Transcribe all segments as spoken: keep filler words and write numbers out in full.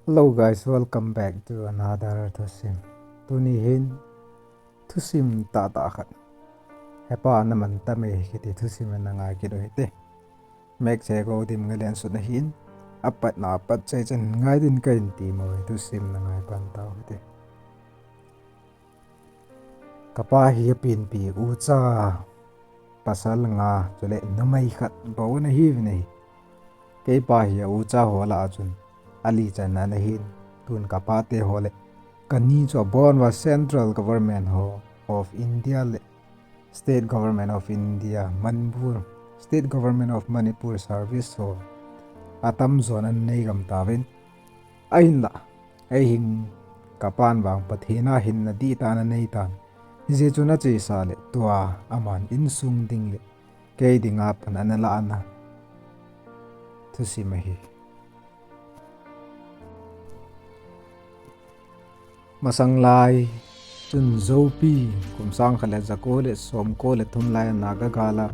Hello guys, welcome back to another thusim. Tuni hin thusim tahtah khat, Hepa naman tame kiti thusim ana ngai kit u hite. Mek che ko dim ngalen sut na hin, apatna apat che chen ngai din kahin ti mo, thusim na ngai pan tau hite. Kapa hi apinpi ucha pasal nga chule numei khat bou ana hiuvin ahi. Keipa hi a ucha ho lah a chun ali channa ana hin, tun kapa te ho le kani chu abon uva Central Government ho of India le State Government of India, Manipur, State Government of Manipur Service ho atamjon ana nei gam tauvin. Ahinlah, eihin kapan vang Pathen a hinna dihtah ana nei tan. Hijeh chun achesa le tua aman insung ding le kei dinga pan ana lahna thusim ahi. Masang lai chun Joupi, kum sang khat le jako le som ko le thum lai a Naga gal a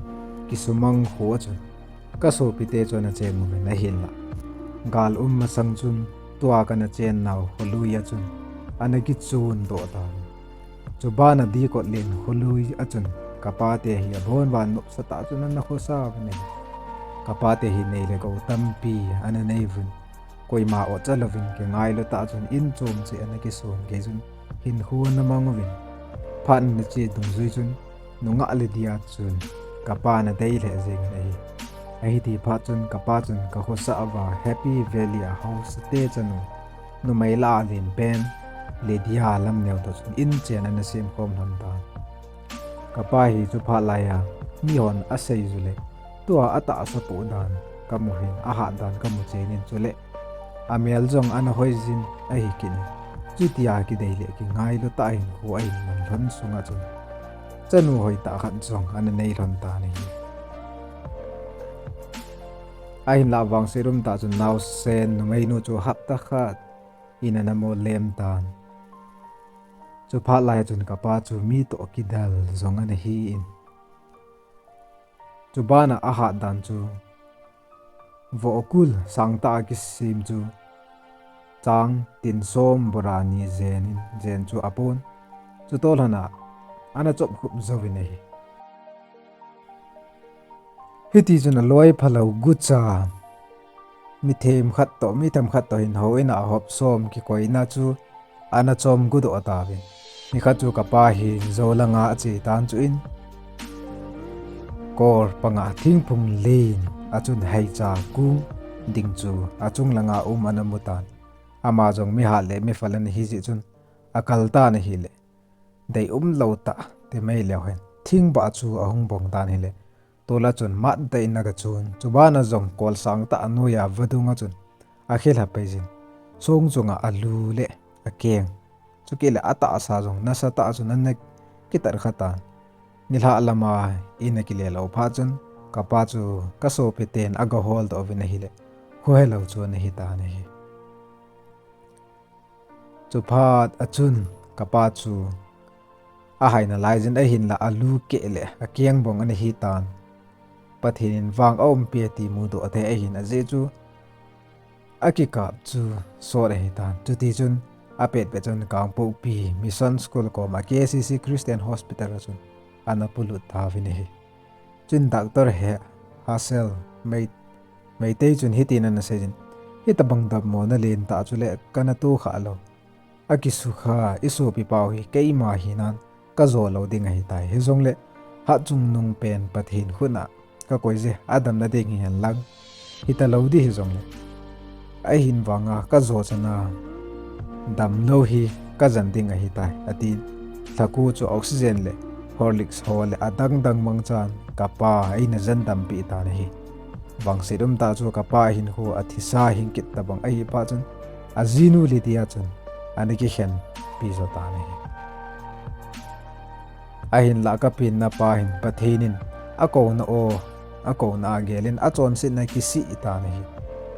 kisumang kho a chun ka sopite chu ana cheng uvin ahinlah, gal um masang chun tua kana chennau kholui a chun ana kichon doh tauvin. Chuban a dikot len kholui a chun kapa te hi abon uva nopsa tah chun ana khosa uvin ahi. Kapa te hi nei le gou tampi ana nei uvin, koima ocha louvin kingailu tah chun in chom cheh ana kison kei chun hinkho ana mang uvin. Phat ana che dungjui chun nungah Lydia chun kapa ana dei lheh jeng in ahi. Ahiti phat chun kapa chun ka khosah uva Happy Valley a haosa te chanu, numei lah a len pen Lydia Lamneo toh chun in chen ana sem khom lhon tan. Kapa hi chuphat lai a mihon asei ju le tua atahsa poh dan kamu hin, ahat dan kamu chen in, chule amel jong ana hoi jin ahi kit in. Chutia kidei le kingailu tah hinkho ahin man lhon sunga chun chanu hoitah khat jong ana nei lhon tan ahi. Ahinlah vangset umtah chun naosen numeinu chu hapta khat in ana molem tan. Chuphat lai chun kapa chu mi toh kidel jong ana hi in. Chuban a ahat dan chu vohkul sangtah a kisem chu chang tin som bora ni jen in, jen chu apon. Chutoh lhon a ana chop khup jouvin ahi. Hiti chun aloi phalou gucha mi themkhat toh, mi themkhat toh hin houin a ahop som kikoina chu ana chom gudoh tauvin. Nikhat chu kapa hi jou langa ache tan chuin, kor panga thingphung len a chun haicha kung ding chu achung langa um ana mu tan. Ama jong mihat le mifal ana hi jeh chun akal tan ahile, dei umlou tah ti mai leu hen, thingbah chu ahung bong tan ahile, tol a chun matdahin aga chun, chuban a jong kol sangtah a noiya vadung a chun akilha pei jin, song chunga alu le akeng, chukit le atahsa jong nasatah a chun ana kitat kha tan. Nilhah lama in akile lou phat chun kapa chu ka sopiten aga holdoh uvin ahile, khohelou chu ana hi tan ahi. Chuphat a chun kapa chu ahaina laijin ahinlah alu keh le akeng bong ana hi tan. Pathen in vang aumpi e ti mudoh thei ahin, ajeh chu akikap chu sot ahi tan. Chuti chun apet pet chun Kangpokpi Mission School koma K C C Christian Hospital a chun ana polut tauvin ahi. Chun Doctor He, Hassel, Mei, Meitei chun hitin ana seijin, hitabang dammona lentah chule kana tohkhah lou. Akisukha i sopipau hi keima hinan kajo lou ding ahitai. Hijongle hatchungnung pen Pathen khutna kakoi je, adamna ding hihen lang hitalou ding hijongle, ahin vanga kajo chana damlou hi kajan ding ahitai, atin. Lhaku chu oxygen le Horlicks ho le adang dang mangchan kapa eina jen dampi tan ahi. Vangset umtah chu kapa hinkho athisa hing kit tabang ahi phat chun ajinu Lydia chun ana kikhenpi jo tan ahi. Ahinlah kapinna pa hin Pathen in akouna o, akouna agelin achonsetna kisih tan ahi.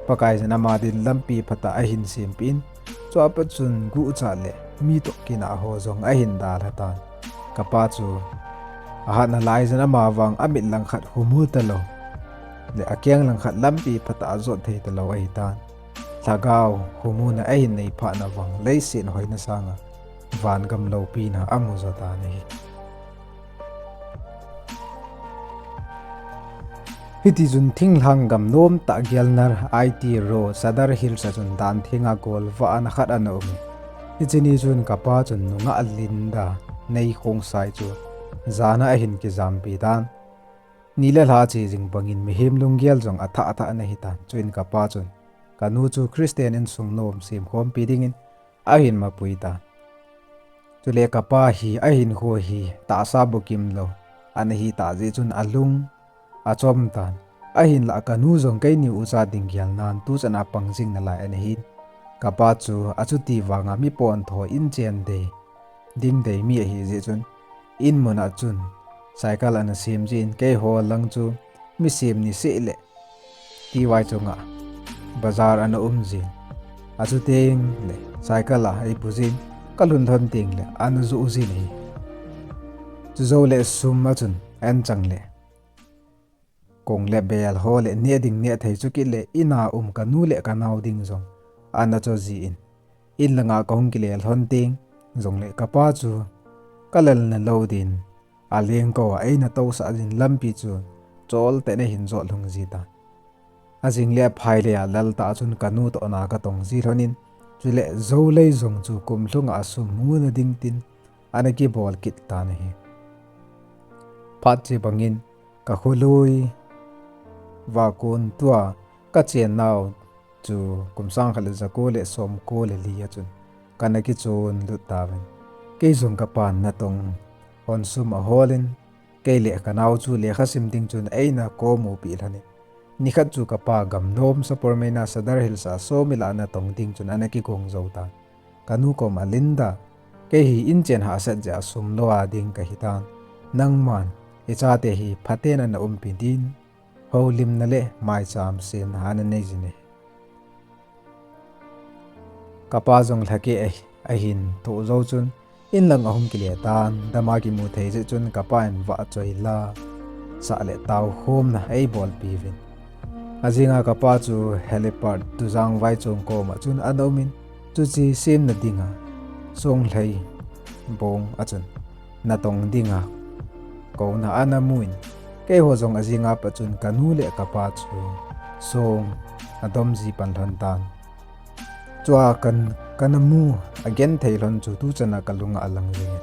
Pakaiyin ama din lampi phatah ahin sempeh in, chua pat chun guhchat le mi toh kinah ho jong ahin dalha tan. Kapa chu ahatna laijin ama vang amit langkhat humul talou le akeng langkhat lampi phatah a jot thei talou ahitan. Lhagao khomuna ahin nei phatna vang leiset hoina sanga vangam loupina amu jo tan ahi. Hitichun thinglhang gam nomtah Gyalnar I T Road, Sadar Hills a chun dan thenga golvah ana khat ana um in. Hiche ni chun kapa chun nungah Linda Neikhongsai chu jana ahin kijampi tan. Ni le lha che jing bangin mihem lunggel jong athah athah ana hitan. Chuin kapa chun kanu chu Christian insung nom semkhompi dingin ahin mapui tan. Chule kapa hi ahinkho hi tahsa bukim lou ana hitah jeh chun alung achom tan. Ahinlah kanu jong keini ucha ding gelnan tuchan a pang jing nalai ana hin. Kapa chu achuti vanga mi pontho inchen dei ding dei mi ahi jeh chun, in mun a chun cycle ana sem jin, keiho lang chu mi sem niseh le T Y chunga bazar ana um jin. Achuteng le cycle a eipu jin, kalhun lhon teng le ana joh jin ahi. Chujou le sum a chun anchang le kong le bel ho le neh ding neh thei chu kit le ina um kanu le kanao ding jong ana cho jin. In langa kahung kile lhon teng jongle kapa chu kalal na lou din alengkou a eina tousah jin lampi chu chol tah in ahin jot lhung ji tan. Ajing le aphai le alal tah chun kanu toh na katong ji lhon in, chule jou lei jong chu kum lhunga asum muna ding tin ana kibol kit tan ahi. Phat che bangin kakholui vakon tua kachen nau chu kum sang khat le jako le som ko le li a chun kana kichon lut tauvin. Kei jong kapan natong hon sum ahol in, kei le kanao chu lekha sim ding chun eina komu pi lhon in. Nikhat chu kapa gamnom Sapormeina Sadar Hills a somil a natong ding chun ana kigong jou tan. Kanu koma Linda, kei hi inchen hahsat jeh a sum lou a ding kahi tan. Nangman ichate hi phaten ana umpi din houlimna le maicham semna ana nei jin ahi. Kapa jong lhakeh ahi, ahin thoh jou chun in lang ahung kile tan, dama kimu thei jeh chun kapa in vahchoi la sah le taokhomna eibolpi uvin. Ajinga kapa chu helipad tujang vaichong koma chun ana um in, chuche semna dinga Songlhei bong a chun natong dinga kouna ana mu in, keiho jong ajinga pat chun kanu le kapa chu song adom ji pan lhon tan. Chua kan, kana mu agenthei lhon chu tuchan a kalunga alang jingin.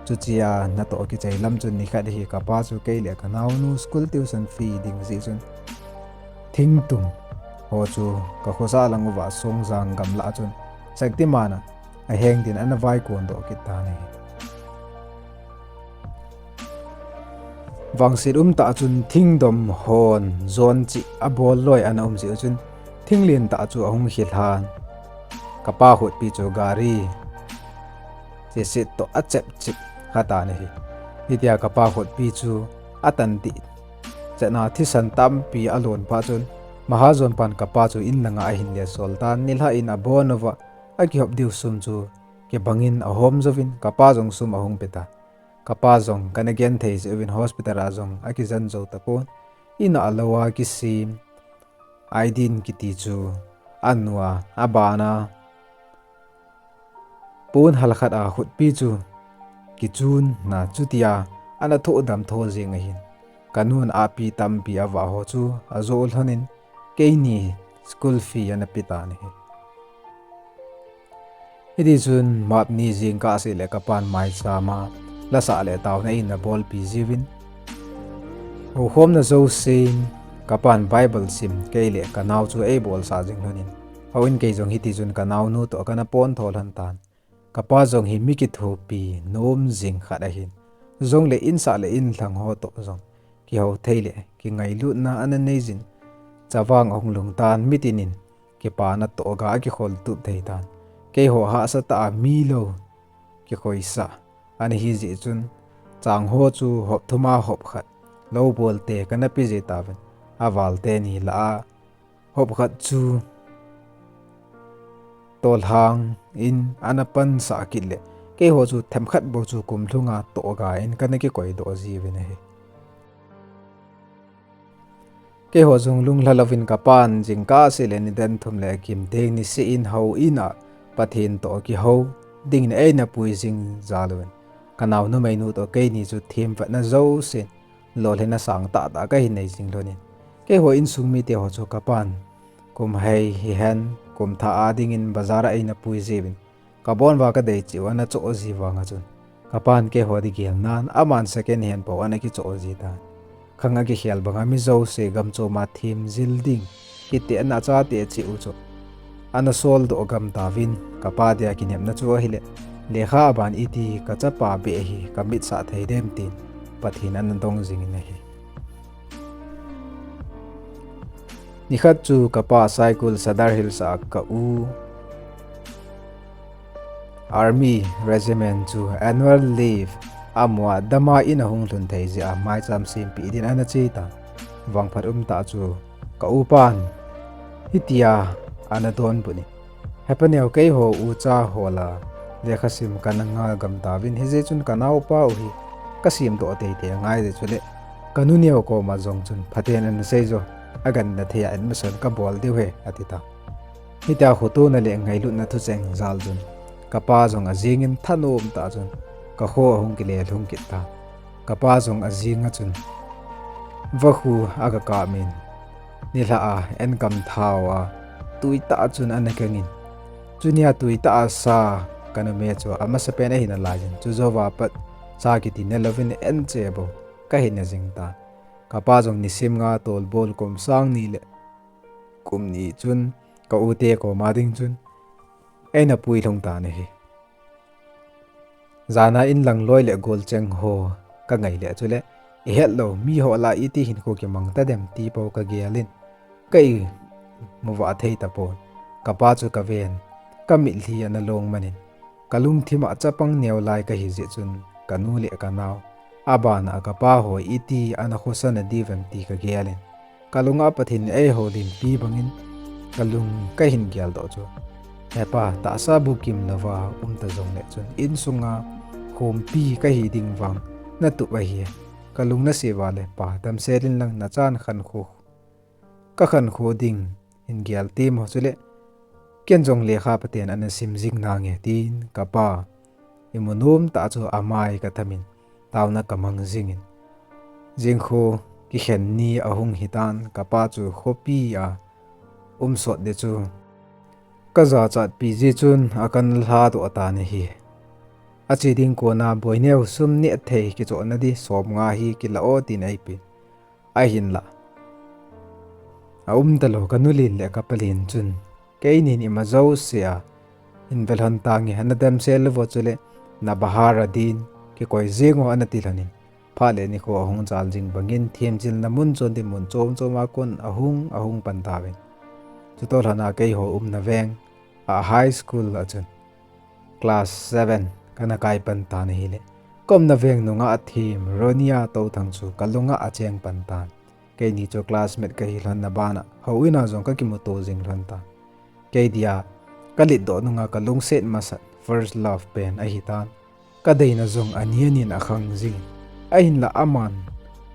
Chuche a natoh kichai lam chun nikhat hi kapa chu kei le kanaonu school tuition fee ding jeh chun thingtum ho chu kakhosah lang uva Songjang gamlah chun Shaktiman a aheng din ana vaikon doh kit tan ahi. Vangset umtah chun thingdom hon jon cheh abol loi ana um jeh chun thinglen tah chu ahung khilhan. Kapa khutpi chu gari cheset toh achep chep khatan ahi. Hitia kapa khutpi chu atan tih chetna thisan tampi alon phat chun mahajon pan kapa chu in langa ahin lesol tan, nilhah in abon uva akihop diu sum chu kibangin ahom jouvin kapa jong sum ahung pe tan. Kapa jong kana genthei jeh uvin hospital a jong akijen jou tapon. Ina aloua kisem Aidin kiti chu anua abana pon halkhat a khutpi chu kichunna chutia ana thoh dam tho jeng ahin. Kanun api tampi avah ho chu ajo lhonin keini school fee ana pe tan ahi. Hitichun March ni jingkah seh le kapan maichama lasah le taona in abolpi jiuvin, houkhomna jousen kapan Bible sim kei le kanao chu eibolsah jing lhonin, houin kei jong hitichun kanaonu toh kana pontho lhon tan. Kapa jong hi mi kithopi nom jing khat ahin, jongle insah le inlhang ho toh jong kihou thei le kingailutna ana neijin, chavang ahung lhung tan, mitinin kipana tohga akikhol tup thei tan. Keiho hahsatah a milou kikhoisah ana hijeh chun, chang ho chu hop thuma hop khat lou bolte kana pe ji tauvin, aval teni lah a hop khat chu tolhang in ana pansah kit le, keiho chu themkhat bou chu kum lhunga tohga in kana kikoidoh jiuvin ahi. Keiho jong lunglha louvin kapan jingkah seh le nidan thum le akim teng niseh in houin a Pathen toh kihou dingin eina pui jing jal uvin, kanao numeinu toh keini chu themvetna jousen lolhinna sangtah tah kahin nei jing lhonin, keiho insung mite ho chu kapan kum hei hihen kum thah a dingin bazar a eina pui jiuvin, kabon uva kadei cheh u ana choh ji vanga chun, kapan keiho ding gelnan aman second hand po ana kichoh ji tan. Khang akikhel banga mi jouse gamchom a themjil ding, hitena chate cheh u chu ana soldoh gam tauvin, kapa dia kinepna chu ahile, lekha aban iti kachapa beh hi kamitsah thei dem tin Pathen ana dong jingin ahi. Nikhat chu kapa Saikul Sadar Hills a ka u Army Regiment chu annual leave amu a dama in ahung lhun thei jeh a maicham sempeh din ana che tan. Vangphat umtah chu ka upan hitia ana donbut in, He paneo, keiho ucha hola lekhasim kana ngal gam tauvin, hijeh chun kanaopa u hi kasemdoh teitei angai jeh chule, kanu neo koma jong chun phaten ana seijo, agangna thei a admission kabol diu ahi, ati tan. Hitia khotona le ngailutna thucheng jal chun, kapa jong ajingin thanom tah chun kakho ahung kile lhung kit tan. Kapa jong ajinga chun vakhu aga kap in, nilhah a enkam thao a tuitah chun ana kengin, chunia tuitah a sa kanume chu amasapen ahi nalaijin, chujouva pat cha kiti nelouvin enche bou kahina jing tan. Kapa jong nisim nga tolbol kum sang ni le kum ni chun ka ute koma ding chun eina pui lhung tan ahi. Jana inlang loi le golcheng ho kangai le chule, ihetlou miho lah a iti hinkho kimang tadem ti pou kagelin, ka imu vah thei tapon. Kapa chu kaven, kamitlhi ana long manin, kalungthim a chapang neo lai kahi jeh chun kanu le kanao, abana kapa ho iti ana khosana diuvem ti kagelin, kalunga Pathen in eihoulimpi bangin kalung kahin geldoh chu, He pa, tahsa bukim louva umta jongle chun insunga khompi kahi ding vang natup ahi. Kalung naseva le pa, damsel inlang nachan khankho, kakhankho ding hin gel temo chule, ken jong lekha phaten ana sim jing nange, tin kapa imu nomtah chu amai kathamin taona kamang jingin, jingkho kikhen ni ahung hitan, kapa chu khopi a umsot ding chu kajachatpi jeh chun akan lhadoh tan ahi. Ache ding kona Boineo sum nehthei kichohna di somnga hi kila o tin eipeh. Ahinla, aumtalou kanulen le kapalen chun, keinin ima jouse a hin velhon tange, ana damsel louvo chule nabahar a din kikoi jeng o ana tilhonin, phat le nikho ahung chal jing bangin themjilna mun chon dinmun chom choma kon ahung ahung pan tauvin. Chutoh lhona keiho umna veng a high school a chun class seven kana kai pan tan ahile, kaumna veng nungah them Ronia Touthang chu kalunga acheng pan tan. Keini chu classmate kahi lhonna bana houin a jong kakimuto jing lhon tan. Kei dia kalitdoh nunga kalungset masat first love pen ahitan. Kadeina jong ani anin akhang jingin, ahinla aman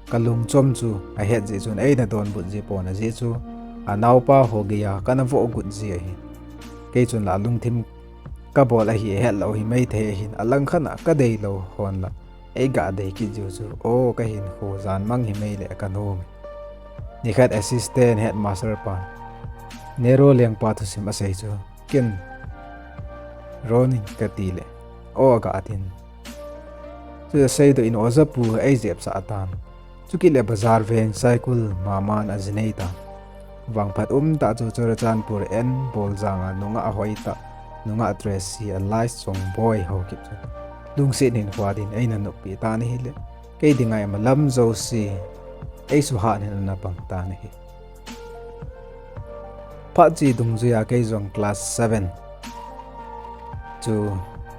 kalungchom chu ahet jeh chun eina donbut ji pon ajeh chu, anaopa ho geiya kana vohgut ji ahi. Kei chun la lungthim kabol ahi ahetlou himai thei ahin, alangkhat a kadeilou hon la eiga dei kit jiu chu, o kahinkho janmang himai le kanom. Nikhat assistant headmaster pan Nero lengpa thusim asei chu, ken Ronin katile, o aga atin. Chu aseidoh in ojapu eijepsah atan. Chukit le bazar veng Saikul maman ajinei tan. Vangphat umtah chu Churachandpur en Boljang a nungah hoitah, nungah Tracy alias Songboi Haokip chu lungset hinkhoa din eina noppeh tan ahile, kei dinga imalam jouse eisuhat in ana pang tan ahi. Phat che dungjuia kei jong class seven chu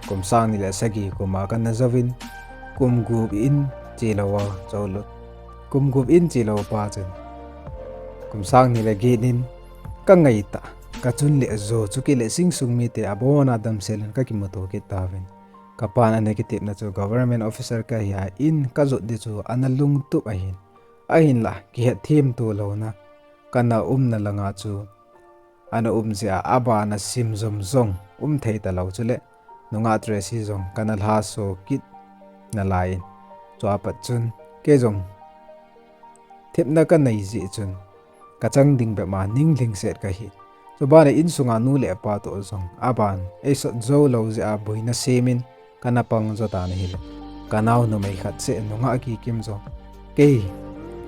kum sang ni le sagi kuma kana jouvin, kum gup in chelouva choulut, kum gup in chelouva chun kum sang ni le get in kangaitah, kachun le jo, chukit le insung mite abona damsel in kakimuto kit tauvin. Kapan ana kitepna chu government officer kahia in kajot ding chu ana lungtup ahin. Ahinla kihetthem to louna kana umna langa chu ana um jeh a, abana sim jom jong um thei talou chule, nungah Tracy jong kana lhaso kit nalai in. Chua pat chun, kei jong thepna kanei jeh chun, kachang ding bep ma ning lhingset kahi. Chubana insunga nu le pa toh jong, aban eisot jou lou jeh a boina semin, kana pang jo tan ahile, kanao numei khat seh nungah Kikim jong, kei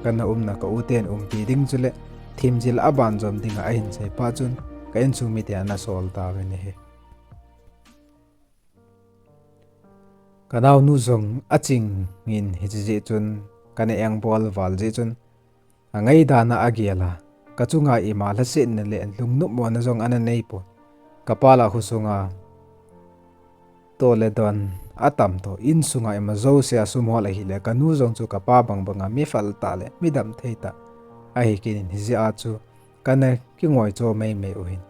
kana umna ka u ten umpi ding chule, themjil aban jom dinga ahin sei phat chun, ka insung mite ana sol tauvin ahi. Kanaonu jong achingin hiche jeh chun, kana engbol val jeh chun, angaidana agel a, kachunga ima lhasetna le lungnopmona jong ana neipon. Kapa lah khosunga toh le don atam toh, insunga ima jousea sum hol ahile, kanu jong chu kapa bang banga mi phaltah le mi damthei tah ahi kit in, hijeh a chu kana kingoicho meimei u ahin.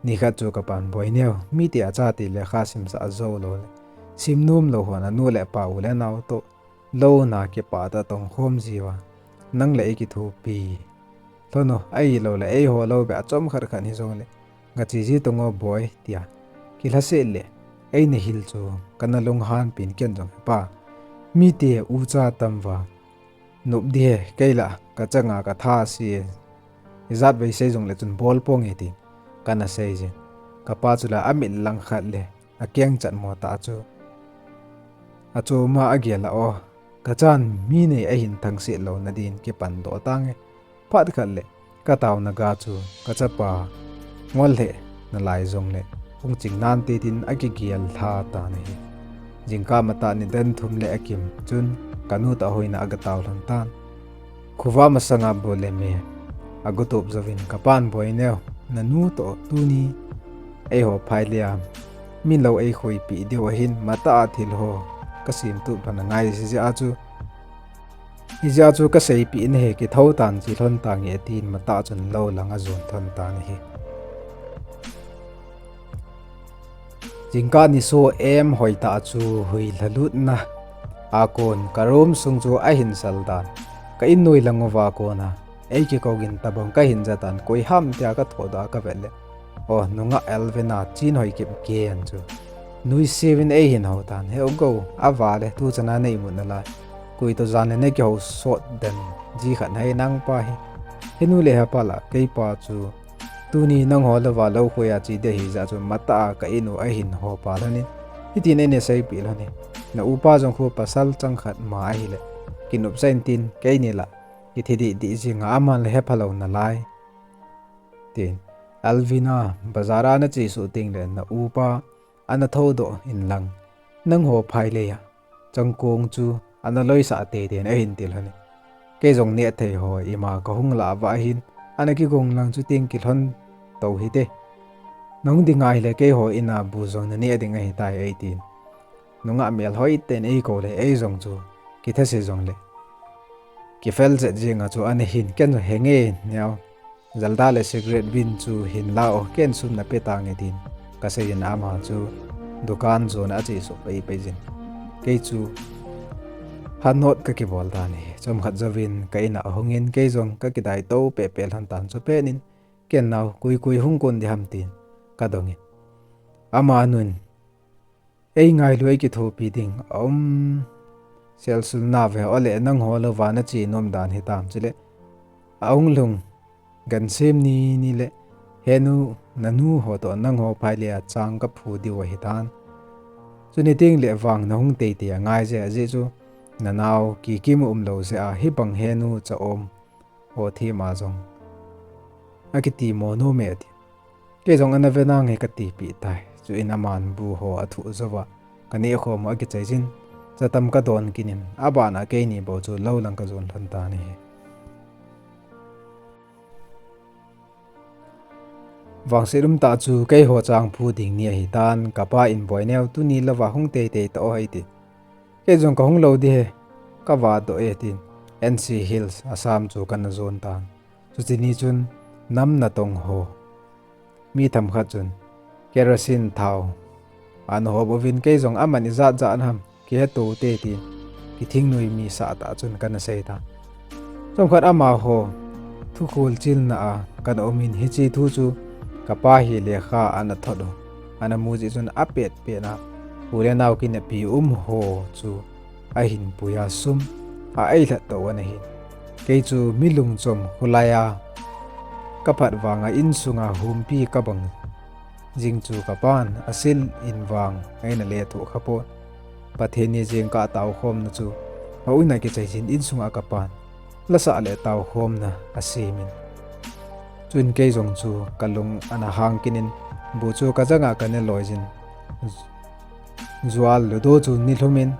Nikhat chu kapan, Boineo, mite achate lekha simsah jou loule, simnom lou hon anu le apa u le nao toh louna kipah tah tongkhom jiuva, nang le eikithopi lhon u, ahiloule eiho lou beh a chomkhat khat hijongle, gache ji tong o boi, tia kilhaset le eina hil chu kana lunghanpin, ken jong, Hepa, mite ucha atam uva, nop ding ahi, kei lah kachanga katha se, ijat vei sei jongle chun bolponge, tin kana seijin. Kapa chu la amit langkhat le akeng chatmo tah chu achoma agel a, O, kachan mi nei ahin thangset louna din kipandoh tange. Phat khat le kataona ga chu kachapa ngol lheh nalai jongle, hung ching nante tin akigel lha tan ahi. Jingkah matah nidan thum le akim chun kanu toh hoina agatao lhon tan. Khovah masanga bu le me agutup jouvin, Kapan, Boineo, nanu toh tuni eiho phailei a min lou eikhoipeh diu ahin, matah a thil ho kasemtup lhon angai jeh a chu, hijeh a chu kaseipeh nahi, kithou tan, che lhon tange, tin matah chun lou lang ajon lhon tan ahi. Jingkah niso em hoitah chu hui lhalutna a kon ka room sung chu ahin sal tan. Ka innoi lang uva kona eikikou gin tabang kahin jatan, koi ham tia kathodoh a kavet le, o, nungah Alvin a Chinhoikip gen chu nuiseuvin eihin hou tan. He u go, avale, tuchana neimut nalai, koi toh jan le nakihou sot den ji khat nahei nangpa hi. Henu le hepa lah keipa chu tuni nangho louva lou khoi a che ding ahijeh chun matah a ka in u ahin hopa lhonin, hitin eina seipeh lhonin, na upa jong khu pasal chang khat ma ahile kinopsah in tin, keini lah kithi dehdeh jinga aman le hepha lou nalai, tin. Alvin a, bazar a nachesuh tengle na upa ana thoudoh inlang, nangho phailei a changkong chu ana loisah teitei in ahin ti lhonin. Kei jong nehthei ho ima kahung lah uva ahin, ana kigong lang chuteng kilhon tou hite. Nahung ding ahile keiho in a bu jong naneh ding ahitai, eitin. Nungah melhoi ten eikou le, ei jong chu kithase jongle kifel chet jenga chu ana hin, ken jong henge neo, jalda le cigarette vin chu hinla o, ken sum nape tange, tin kaseijin ama chu dukan jona achesuh peipei jin. Kei chu hanot kakibol tan ahi. Chomkhat jouvin ka in a ahungin, kei jong kakidaitou pehpeh lhon tan, chupet in, ken nao, koi koi hung kon ding ham, tin kadongin, amanun eingailu, eikithopi ding aum selsul nauve, ole nangho louva nache nom dan hitam, chule ahung lhung gansem ni nile henu, nanu ho toh nangho phailei a chang kaphu diu ahitan. Chuni tengle vang nahung teitei angaije, ajeh chu nanao Kikim umlou jeh a hibang henu cha-om ho thema jong akitimo nome, ati. Kei jong ana ve nange katipeh tai. Chuin aman bu ho athuh jouva kanehkhom u akichaijin, chatam kadon kit in, abana keini bou chu lou lang kajon lhon tan ahi. Vangset umtah chu keiho chang phu ding ni ahitan, kapa in, Boineo, tuni louva hung teitei tao, eiti. Kei jong kahung lou ding ahi, kavadoh e, tin N C Hills, Assam chu kana jon tan. Chuche ni chun nam natong ho mi themkhat chun kerosene thao ana hop uvin, kei jong aman ijat jat ham kiheto te, tin kithingnoi mi sahtah chun kana seitan. Chomkhat amaho thukhol chilna a kana um in, hiche thu chu kapa hi lekha ana thot u, ana mu jeh chun apet pet na u le nao kineppi um ho chu ahin pui a sum a eilhat to ana hin. Kei chu mi lungchom kholai a kaphat vang a insunga humpi kabang jing chu kapan asil in vang eina lethuh khapon. Pathen ni jingkah taokhomna chu houin a kichai jin insunga kapan lasah le taokhomna asem in. Chun kei jong chu kalung ana hang kit in bu chu kajanga kane loi jin jual ludo chu nilhum in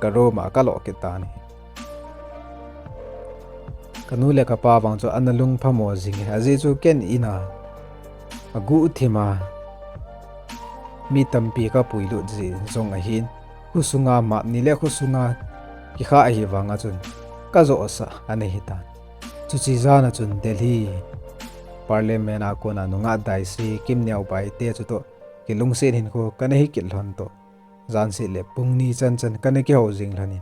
ka room a kalo kit tan ahi. Kanu le kapa vang chu ana lungphamo jing e, ajeh chu ken in a aguh thim a mi tampi kapui lut jeh jong ahin, khosunga map ni le khosunga kikha ahi vang a chun kajoh sah ana hitan. Chuche jan a chun Delhi Parliament a kona nungah daisi Kimneo Baite chutoh kilungset hinkho kana hi kit lhon toh, janset le pung ni chan chan kana kihou jing lhon in.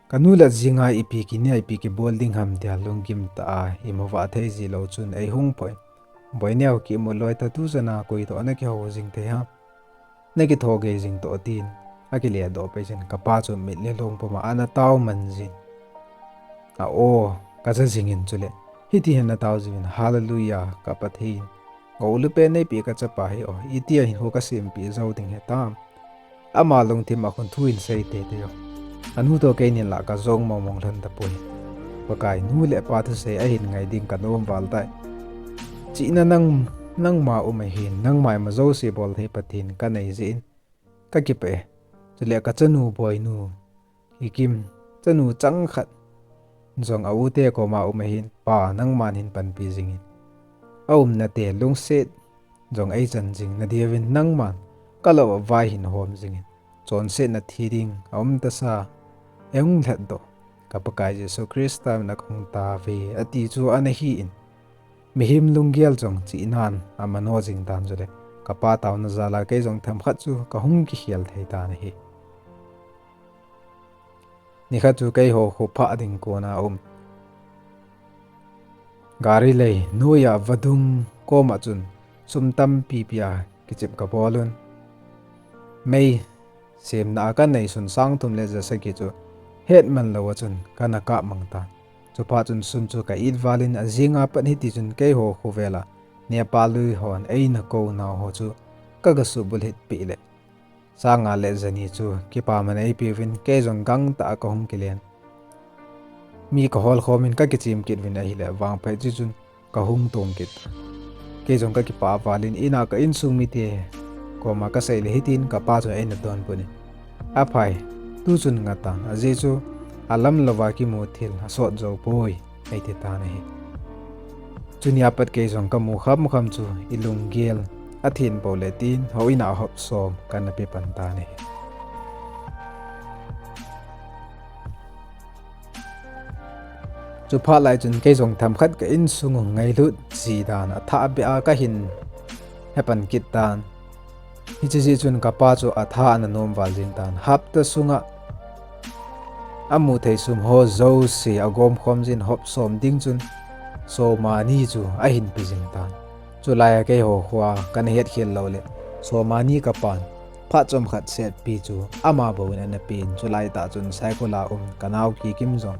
Kanu le jinga ipi kinia ipi kibol ding ham tia lunggim tah a imu vah thei ji lou chun eihung phoh in, Boineo, kimu loi ta, tu chan a koi toh ana kihou jing thei ham, nakitho gei jing toh, tin akile doh pei chun kapa chu mit le lung puma ana tao man jin. A o, kaja jing in chule hiti hin ana tao jing in, Hallelujah, ka Pathen, ngol lupen neipe kachapa hi o, itia hinkho kasempeh jou ding hitam? Ama lungthim a khun thu in sei teitei o. Anu toh keinin la kajong mong mong lhon tapoi. Pakai, nu le pa thusei ahin ngai ding kanom val tai. Chihna nang, nangma um ahin, nangma ima jouse bol thei Pathen kanei jeh in kakipah e. Chule kachanu Boinu, Kikim, chanu chang khat jong a u te koma um ahin, Pa, nangman hin panpi jing in. Aumna te lungset jong eichan jing nadiuvin nangman kalou a vai hin hom jing in. Chonsetna thi ding aum tasa, eihung lhatdoh, ka Pakai Jesu Christa min a kahung tauve, ati chu ana hi in. Mihem lunggel jong chihnan amano jing tan chule, kapa taona jal a kei jong themkhat chu kahung kikhel thei tan ahi. Nikhat chu keiho khophah ding kona um gari lei noiya vadung koma chun sum tampi pia kichep kabol un. Mei semna a kanei sun sang thum le ja sagi chu hetman lou a chun kana kap mang tan. Chuphat chun sum chu ka it val in, ajing a pat hiti chun keiho khovela Nepal lui hon eina kou nau ho chu kaga subulhit peh le, sang nga le ja ni chu kipaman eipeuvin, kei jong gangtah a kahung kilen. Mi kahol khom in kakichem kit uvin ahile, vangphat chu chun kahung tong kit. Kei jong kakipah val in, in a ka insung mite koma kasei le hitin kapa chun eina donbut in, Aphai, tu chun nga tan, ajeh chu alam louva kimu thil asot jou poi, eiti tan ahi. Chunia pat kei jong kamu kham kham chu ilunggel athin pou le tin, houin a hop som kana pe pan tan ahi. Chuphat lai chun kei jong themkhat ka insung u ngailut ji dan athah beh a kahin hepan kit tan. Hiche jeh chun kapa chu atha ana nom val jing tan. Hapta sunga amu thei sum ho jouse agom khom jin hop som ding chun somani chu ahin pe jing tan. Chulai a keiho khoa kana hetkhel lou le, somani kapan phat chomkhat setpi chu ama bou in ana pen, chulai tah chun Saikul a um kanao Kikim jong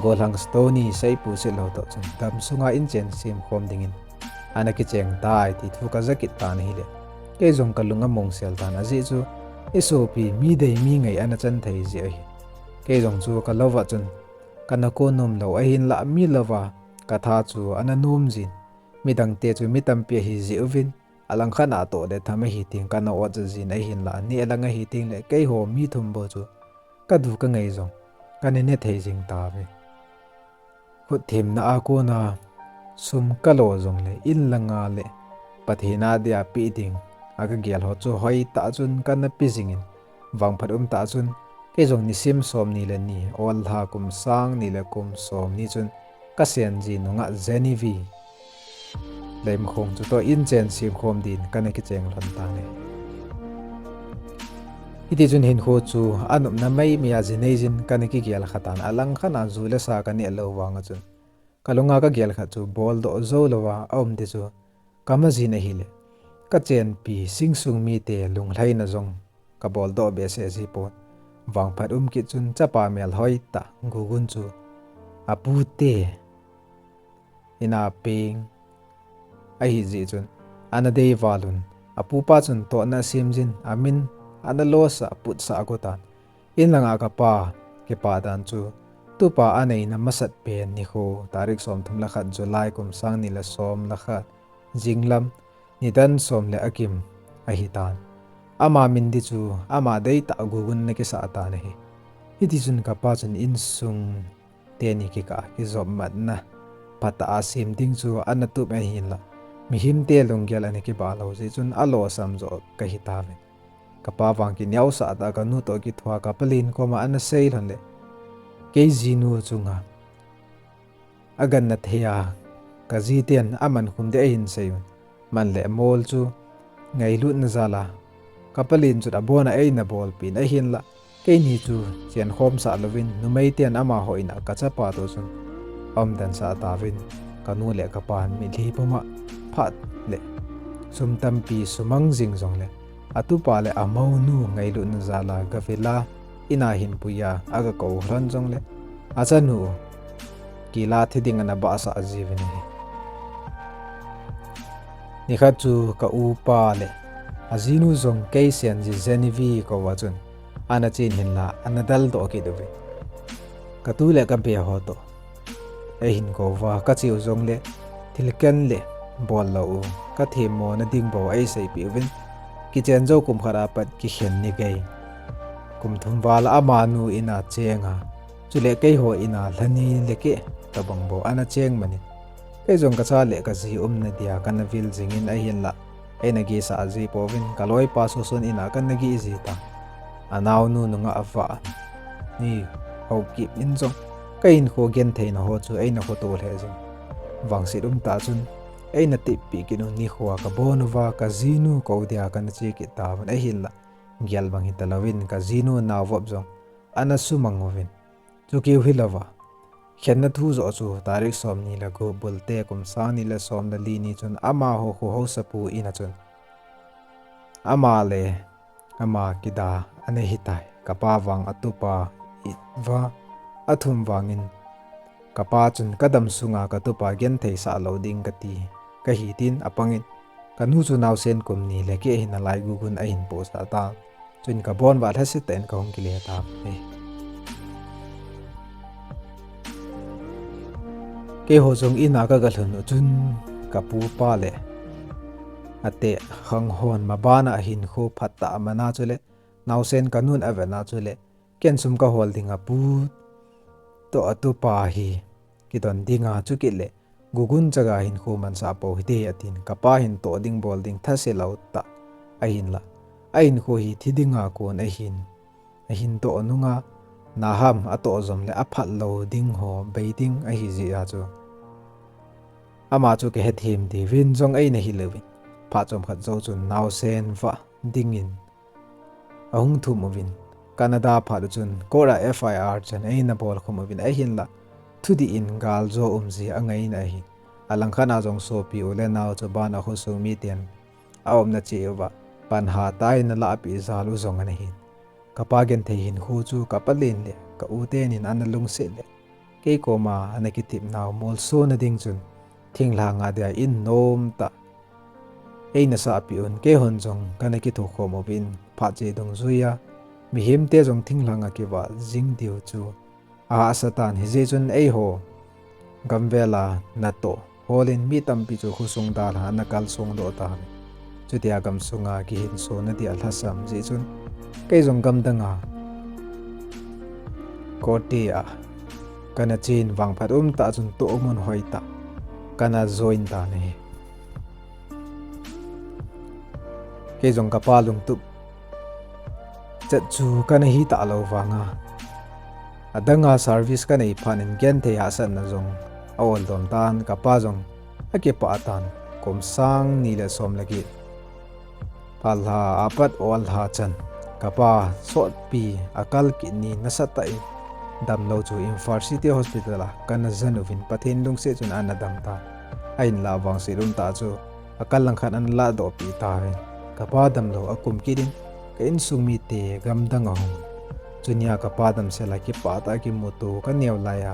gollhang Stony seipu setlou toh chun damsunga inchen semkhom dingin ana kicheng tai ti thu kaja kit tan ahile, kei jong kalung amungsel tan, ajeh chu isopi mi dei mi ngai ana chan thei jeh ahi. Kei jong chu kalouva chun kana kon nom lou ahinlah, mi louva katha chu ana nom jin, midangte chu mi tampi ahi jeh uvin, alangkhat a toh le tham ahi teng kana otcha jin ahinlah, neh lang ahi teng le keiho mi thum bou chu kadu kangai jong kana ne thei jing tauve. Khut themna a kona sum kalo jongle, in langa le Pathen a dia peh ding a kagel ho chu hoitah chun kana pe jingin, vangphat umtah chun kei jong nisim somni le ni, ollha kum sang ni le kum somni chun kasen ji nungah Genevieve Lemkhong chutoh inchen semkhom din kana kicheng lhon tan ahi. Hitichun hinkho chu anopna maimai a ji neijin kana kigel khatan, alangkhat a ju le sa kaneh lou vanga chun Kalunga kagel khat chu boldoh jou louva aum ding chu kamajin ahile, kachenpi singsung mite lunglhaina jong kaboldoh behseh jipon. Vangphat um kit chun chapa melhoi tah Gugun chu apute ina peng ahijeh chun ana deival un, apupa chun tohna asemjin, amin ana losah putsah agotan. Inlanga kapa kipah dan chu tupa aneina masat pen nikho tarik somthum le khat July kum sang ni le som le khat jinglam nidan som le akim ahitan. Ama min ding chu ama deitah Gugun ana kisah tan ahi. Hitichun kapa chun insung teni kikah kijopmatna phatah a sem ding chu ana tup ahinla, mihemte lunggel ana kibah lou jeh chun alosam joh kahitauvin. Kapa vang kineosah tah a kanu toh kithua kapalen koma ana sei lhon le, kei jinu chunga aganna thei a, kajiten amankhum ding ahin seiyun. Man le mol chu ngailutna jal a kapalen chun abona eina bolpeh in ahinla, keini chu chenkhomsah louvin, numeiten amaho ina kachapa toh chun aumdansah tauvin, kanu le kapan mitlhi puma phat le sum tampi sumang jing jongle, atupa le amounu ngailutna jal a gavela ina hinpuiya agakou lhon jongle, achanu kila thi ding ana bahsah jiuvin ahi. Nikhat chu ka upa le ajinu jong kei senji Genevieve kouva chun ana chen hinla ana daldoh kit uve. Katu le kabe ho toh eihin kouva, kacheu jongle thilken le bollou u kathemmona ding bou eiseipeh uvin, kichen jou kum khat apat kikhen ni gei. Kum thum val amanu ina chenga, chule keiho ina lhani le keh tobang bou ana cheng manin, kei jong kacha le kaji umna dia kana vil jingin ahinla, eina gihsah jipouvin, kaloipa Soson ina kana gih jita. Anaonu nungah vah ni houkip in jong kahinkho gentheina ho chu eina khoto lheh jing. Vangset umtah chun eina tippeh kit u nikhoa kabon uva kajinu kou dia kana che kit tauvin ahinla, gel bang hitalouvin kajinu naovop jong ana sumang uvin. Chukeu hilouva, khenna thu joh chu tarik somni le gup Bulte kum sang ni le som le li ni chun amaho kho haosapu ina chun ama le ama kida ana hitai. Kapa vang atupa it uva, athum vangin kapa chun kadam sunga katupa gentheisah lou ding kati kahi tin apangin, kanu chu naosen kum ni le keh hina lai Gugun ahin pohsah tan. Chuin kabon uva lhasettah in kahung kile tan ahi. Keiho jong ina kaga lhun u chun kapupa le ateh khanghon mabana hinkho phatah amana chule naosen kanun avena chule ken sum kahol dinga pu toh atupa hi kidon dinga chukit le Gugun chaga hinkho mansah pou hite atin, kapa hin toh ding bol ding thase lou tah ahinla, ahinkho hi thi dinga kon ahin, ahin toh nunga naham atoh jom le aphat lou ding ho bei ding ahijeh a chu ama chu kahethem diuvin jong eina hilouvin, phat chomkhat jou chun naosen vah dingin ahung thum uvin, Canada phat u chun court a F I R chan eina bolkhum uvin ahinla, thudih in galjo umji angaina ahi. Alangkhat a jong sopi u le nao chu bana khosung miten aumna cheh uva panhatah in alahpeh jal u jong ana hin. Kapa genthei hinkho chu kapalen le ka u tenin ana lungset le, kei koma ana kitepnau molsona ding chun thinglhanga dia in nomtah eina sahpeh un, keihon jong kana kithokhom uvin, phat cheh dungjuia mihemte jong thinglhanga kivah jing diu chu ahahsa tan. Hijeh chun eiho gamvela natoh holin mi tampi chu khosung dalha ana kalsong doh tan. Chutia gamsunga kihinsona dia lhasam jeh chun kei jong gamdanga court a kana chen, vangphat umtah chun tohmun hoitah kana join tan ahi. Kei jong kapa lungtup chet chu kana hitah lou vanga, adanga service kanei phat in genthei hahsatna jong aoldom tan, kapa jong akipah tan. Kum sang ni le som le get, phalha apat ollha chan kapa sotpi akal kit ni nasatah in Damlou chu Imphal City Hospital a kana jen uvin Pathen lungset chun ana dam tan. Ahinlah vangset umtah chu akal langkhat ana ladoh peh tauvin. Kapa damlou akum kit in ka insung mite gamdang ahung. Chunia kapa damsel a kipah tah a kimuto kaneo laiya,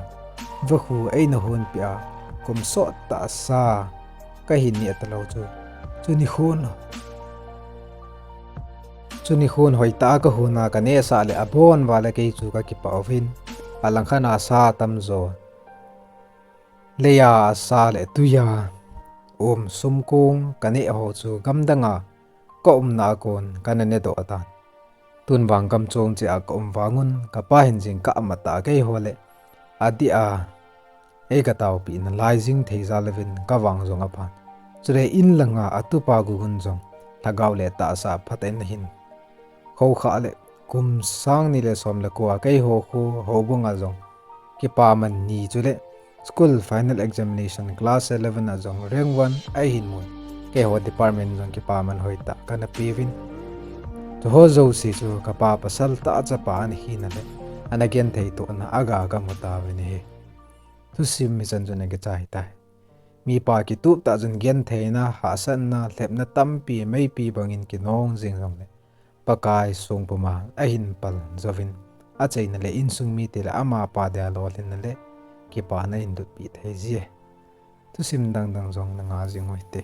vakhu eina honpeh a, kum sottah sa kahin neh talou chu. Chuni khon, chuni khon hoitah a kahon a kanehsah le abon'a le kei chu kakipah uvin. Alangkhat a sa tamjo, leiya asa le twiya um sumkong kaneh ho chu gamdang a kaumna a kon kana nedoh tan. Tun vang gamchong cheh a kaum vangun kapa hin jingkah matah a keiho le adeh a eikataopeh nalai jing thei jal uvin kavang jong aphan. Chule inlanga atupa Gugun jong lhagao le tahsa phatah in ahin khoukhah le kum sang ni le som le ko a keiho kho houbunga jong kipaman ni chule school final examination class eleven a jong rank one ahin mun. Keiho department jong kipaman hoitah kana peuvin. Chuho jouse chu kapa pasal tah chapa ana hina le ana genthei tohna aga kamu tauvin ahi. Thusim hichan chun akichai tai. Mipa kitup tah chun gentheina, hahsatna, lhepna tampi meipi bangin kinong jeng jongle Pakai songpuma ahin pal jouvin achaina le insung mite le amapa dia lolhinna le kipana ahin lutpeh thei jie. Thusim dangdang jong nanga jing uhite.